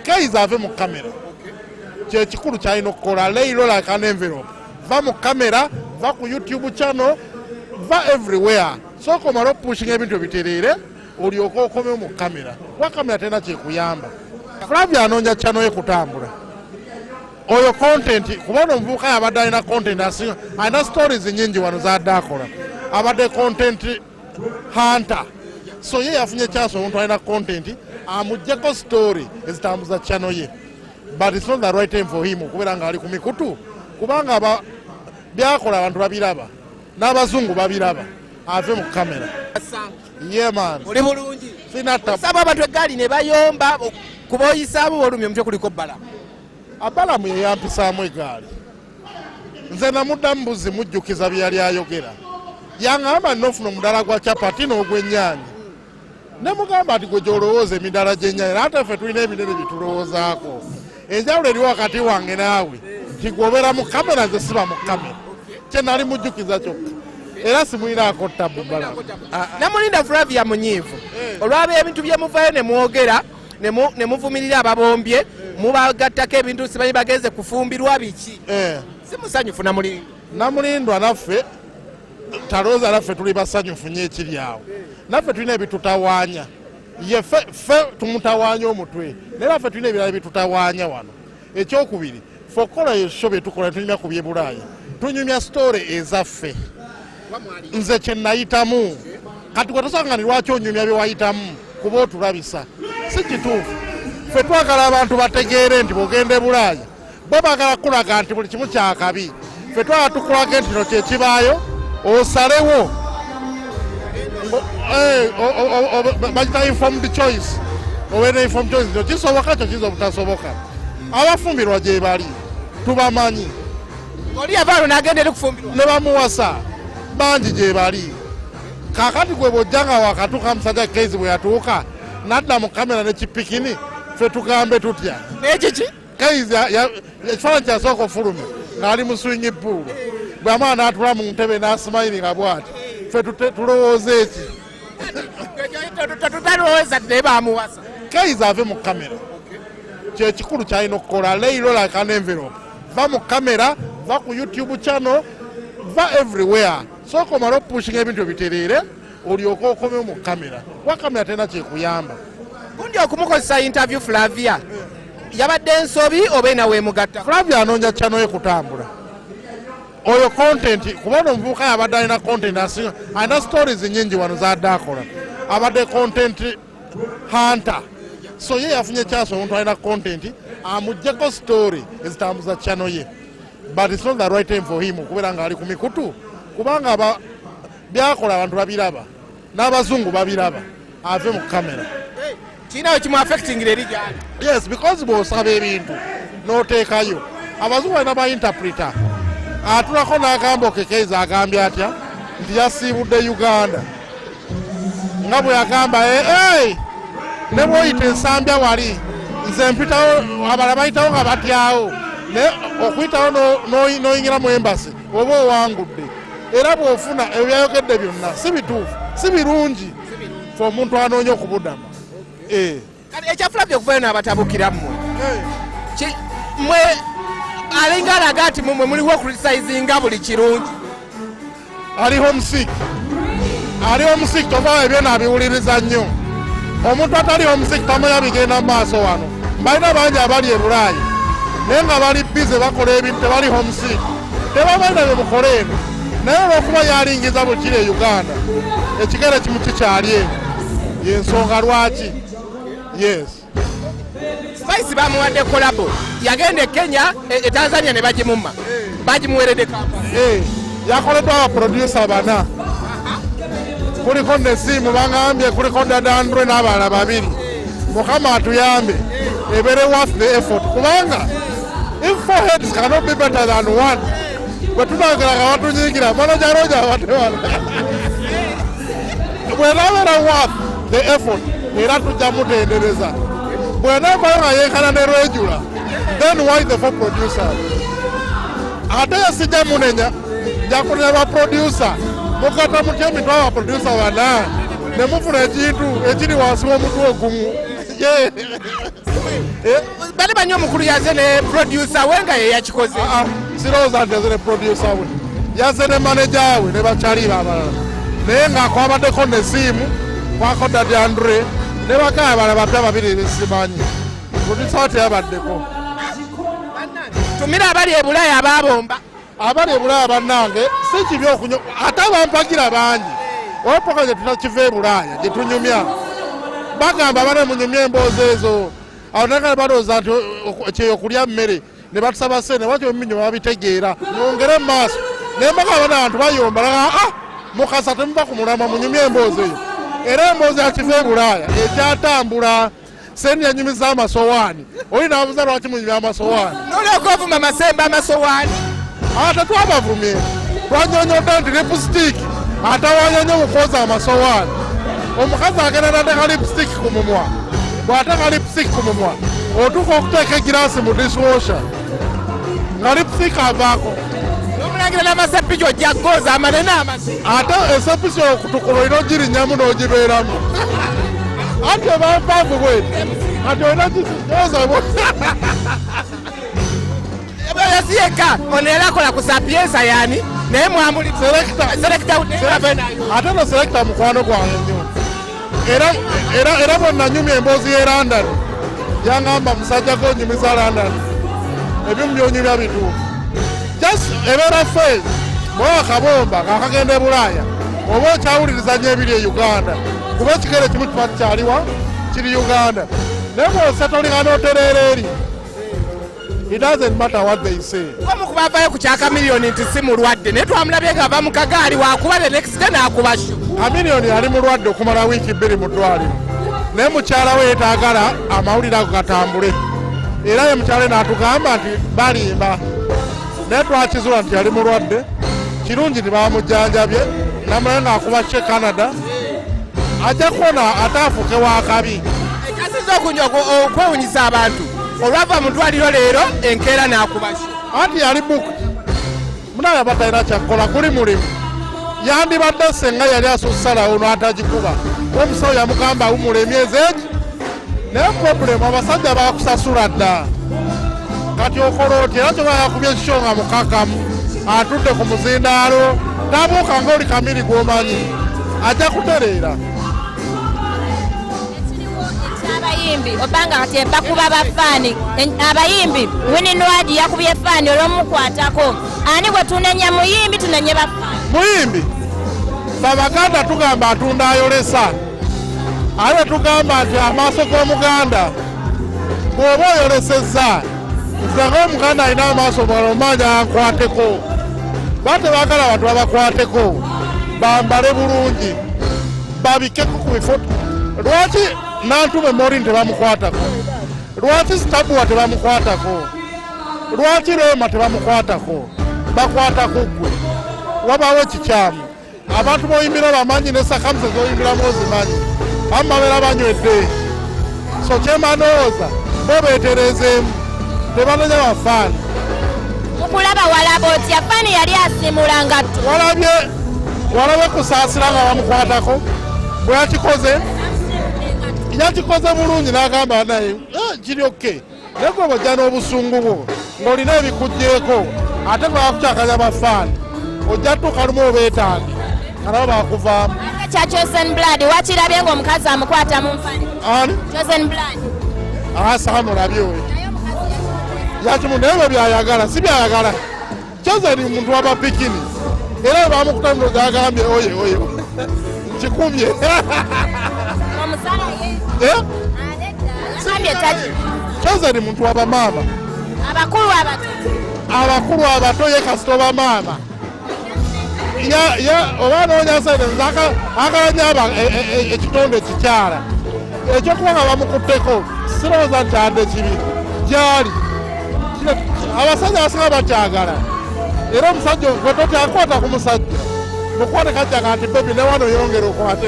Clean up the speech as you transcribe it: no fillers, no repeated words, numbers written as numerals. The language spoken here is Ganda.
Kaiza ave mu kamera, kyekikulu kyalina okukola. Leiro like an envelope, va mu kamera, va ku YouTube channel, va everywhere. Sooka omale opushinga ebintu ebitereere, olyoke okomewo mu kamera, kuba kamera terina kyekuyamba. Flavia anoonya channel ye kutambula. Oyo content, kuba ono omuvubuka yabadde alina content, alina stories nyingi wano zadde akola, abadde content hunter. So ye yafunye chance omuntu alina content amugjeko story ezitambuza channel ye, but it's not the right time for him okubeera nga ali ku mikutu, kubanga byakola abantu babiraba, n'abazungu babiraba. Ave mu kamera. Yeah man. Oli bulungi? Sina tabu. Saba abantu eggaali ne bayomba kuba oyisaamu olumya omutwe, kuliko bbala. Abalamu yeyampisaamu egaali. Nze namuddamu mbuzi mujjukiza bye yali ayogera. Yaŋŋamba nofuna omudala gwa capati n'ogw'ennyaanya, ne mugamba nti gwe gy'olowooza emidala gy'ennyaanya, ate ffe tulina ebinene bye tulowoozaako. Enjawulo eri wakati wange naawe nti gwe obeera mu kamera, nze siba mu kamera. Kye nali mujjukiza kyokka, era simulinaako tabu balamu. Namulinda Flavia munyiivu olwaba ebintu byemuvayo ne mwogera ne muvumirira ababombye, mubagattako ebintu simanyi bagenze kufumbirwa biki. Si musanyufu Namulinda? Namulindwa naffe talowooza naffe tuli basanyufu nnyo ekiri awo. Naffe tulina ebitutawaanya. Ye ffe tumutawaanya omutwe, naye naffe tulina ebirala ebitutawaanya wano. Ekyokubiri, fe okukola esho bye tukola, tunyumya ku byebulaaya, tunyumya story ezaffe, nze kye nayitamu. Kati gwe tosanga ni lwaki onyumya bye wayitamu, kuba otulabisa si kituufu. Ffe twagala abantu bategeere nti bw'ogenda e Bulaaya, bo baagala kukulaga nti buli kimu kyakabi. Ffe twagala tukulage nti kino kyekibaayo, osalewo. Bagita informed choice, obeera informed choice. Kyo kisoboka, kyo kiyinza obutasoboka. Abafumbirwa gye bali tubamanyi. Oli yavaano n'agenda eri kufumbirwa. Ne bamuwasa, bangi gye bali. Kakati gwe bwojja nga wakatuuka, musajja Kezi bwe yatuuka nadda mu kamera ne kipikini, ffe tugambe tutya? Naye kiki? Kaizi ekifaananyi kyasooka ofulumya ng'ali mu swimming pool, bw'amala n'atula mu ntebe n'asimayiringa bw'ati, ffe tulowooza eki? Tutalowooza naye bamuwasa. Kaiza ave mu kamera, kyekikulu kyalina okukola. Leiro like an envelope, va mu kamera, va ku YouTube channel, va everywhere. Sooka omale opushinga ebintu ebitereere, olyoke okomewo mu kamera, kuba kamera terina kyekuyamba. Gundi okumukozesa interview Flavia yabadde ensobi oba enaweemugatta? Flavia anoonya channel ye kutambula. Oyo content, kuba ono omuvubuka yabadde alina content, alina stories nyingi wano zadde akola, abadde content hunter. So ye yafunye chance omuntu alina content amugjeko story ezitambuza channel ye, but it's not the right time for him okubeera nga ali ku mikutu, kubanga byakola abantu babiraba, n'abazungu babiraba. Ave mu kamera. Kirinawe kimu affectingira eri gyali? Yes, because bw'osaba ebintu n'oteekayo, abazungu balina ba interpreter. Atulako n'agamba okekeiza agambye atya nti yasiibudde Uganda, nga bwe yagamba, "Hey, ne bw'oyita ensambya wali, nze mpitawo, abalala bayitawo nga batyawo, naye okuyitawo n'oyingira mu embassy oba owangudde." Era bw'ofuna ebyo byayogedde byonna si bituufu, si birungi fe omuntu anoonya okubudama. Kati ekya Flavia okuvayo n'abatabukira mmwe, mmwe alinga alaga nti mumwe muliwo criticizinga buli kirungi. Ali homesick, ali homesick. Tova ebyo nabiwuliriza nnyo. Omuntu atali homesick tamanya bigenda mu maaso wano. Balina bangi abali e Bulaayi naye nga bali busy bakola ebintu, tebali homesick, tebabalina bye mukola eno. Naye olwokuba yalingiza bukiri e Uganda, ekigere kimu kikyali eno, yensonga lwaki. Yes. Spice bamuwadde collabo, yagenda e Kenya, e Tanzania ne bagimumma, bagimuweredde Kampala. Yakoleddwa abaproducer bana, kuliko Nesimu, bagambye kuliko Dadandre n'abalala babiri. Mukama atuyambe ebeere worth the effort, kubanga if four heads cannot be better than one, bwe tunagera nga batunyigira manager Roja abatewala, bwenabeera worth the effort era tujja mutendereza. Bwenaavayo nga yenkana ne Rwejula, then why the four producers? Ate yesijja munenya, nja kunenya ba producer. Mukata mutya emitwe aba producer bana ne mufuna ekintu ekiri wansi w'omutwe ogumu? Eh? Bali banyi omukulu yaze ne producer we nga ye yakikoze. Ah, ah, sirowooza nti yaze ne producer we, yaze ne manager we ne bakyaliba abalala, naye nga kwabaddeko Nesiimu, kwako Daddy Andre ne bakaya abalala bapya babiri besimanyi. Producer we teyabaddeko. Tumira abali e Bulaaya ababomba. Abali e Bulaaya bannange, si kibi okunywa, ate abampagira bangi. Olwopoka gye tutakiva e Bulaaya gye tunyumya, bagamba bane munyumye emboozi ezo. Awo naye balowooza nti kyeyo kulya mmere ne batusaba sente. Lwaki ebinyuma babitegeera? Mwongere mu maaso. Naye mbaga abana abantu bayomba, ah, mukasa temuva ku mulamwa, munyumye emboozi eyo. Era emboozi yakiva e Bulaaya ekyatambula. Sendi yanyumiza amasowaani, oli nabuuza lwaki munyumya amasowaani. Nolyoka ovuma Masembe amasowaani. Ate twabavumye, twanyonyodde nti lipstick atawanya nnyo mukwoza amasowaani. Omukazi agenda nateeka lipstick ku mumwa, bw'ateeka lipstick ku mumwa otuuka okuteeka egiraasi mu dishwasher nga lipstick avaako. N'omulangira n'amasepiki ojja gooza amanene amase. Ate esepiki okutukula olina ogirinyamu n'ogibeeramu, anti eba mpanvu bweti, kati olina gioza. Oyo si yekka, ono yali akola ku Sapienza yani, naye mwamuli Selector. Ate no Selector mukwano gwange nnyo, era era era bwe nanyumya emboozi y'e London yangamba, musajja gonyumiza London, ebimu byonyumya bituufu. Just ebeera phase bwe akabomba kakagenda e Bulaaya, oba okyawuliriza nnyo ebiri e Uganda, kuba ekigere kimu kiba kikyaliwa kiri Uganda, naye bw'osettlinga n'otereera eri, it doesn't matter what they say. Omu ku bavayo ku kya Chameleone nti si mulwadde, naye twamulabye ng'ava mu kagaali wakuba, the next day n'akuba show. Chameleone yali mulwadde okumala wiiki 2 mu ddwaliro, naye mukyala we yeetaagala amawulire ago gatambule, era ye mukyala we n'atugamba nti balimba, naye twakizuula nti yali mulwadde. Kirungi nti bamujjanjabye, namulaye ng'akuba kye Canada, ajja kuwona ate afuuke wakabi. Ekyasinze okwewunyisa abantu, olwava mu ddwaliro leero, enkeera n'akuba show. Anti yali booked munaye, aba talina kyakkola guli mulimu. Yandibadde senga yali asoosalawo n'atagikuba, omusawo yamugamba awumula emyezi egi. Naye problem, abasajja bakusasula dda, kati okola otya? Era kyoba yakubye ekikyo nga mukakamu, atudde ku muzindaalo, tabuuka ngaoli kamiri gw'omanyi, ajja kutereera. Ekiriwo ekyabayimbi obanga kati bakuba bafaani. Abayimbi, Winnie Nwagi yakubye faani olw'omukwatako. Ani gwe tunenya? Muyimbi? Tunenye bafaani? Muyimbi. Fe Abaganda tugamba atunda ayolesa, ate tugamba nti amaaso g'Omuganda, bw'oba oyolesezza, nze ng'Omuganda alina amaaso malomanya ankwateko. Ba tebaagala abantu babakwateko, bambale bulungi, babikeko ku bifo. Lwaki Nantume Morin tebamukwatako? Lwaki Stabua tebamukwatako? Lwaki Rema tebamukwatako? Bakwata ku ggwe. Wabawo ekikyamu. Abantu boyimbira bamanyi ne circumstances zoyimbiramu ozimanyi, abamu babeera banywedde. So kyemanowooza, bo beeterezeemu, tebanenya bafaani. Mukulaba walaba otya? Faani yali asiimula ngatto. Walabye Kusaasira nga bamukwatako, bwe yakikoze yakikoze bulungi, n'agamba naye, "Eh, kiri okay." Naye gwe bwojja n'obusungu bwo ng'olina ebikugyeko, ate gwe bakukyakanya bafaani, ojja tuuka lumu obeetaage nga nabo bakuvaamu. Ate kya Chosen Blood wakirabye ng'omukazi amukwata mu mpale? Ani? Chosen Blood. Asaamulabye oyo. Naye omukazi yakimu, naye bwe byayagala si byayagala. Chosen muntu wabapikini, era bwe bamukuta mulozi agambye oye oye nkikubye. Omusala ye Eh? Yagambye taki. Chosen muntu wabamaama. Abakulu, abato. Abakulu, abato, ye kasita oba maama. Ya oba anoonya sente, nze agala nnyo ekitonde ekikyala. Ekyokuba nga bamukutteko, sirowooza nti adde kibi gyali. Abasajja abasinga bakyagala, era omusajja gwe totyakwata ku musajja mukwate, kajjaga nti baby ne wano yongera okwate.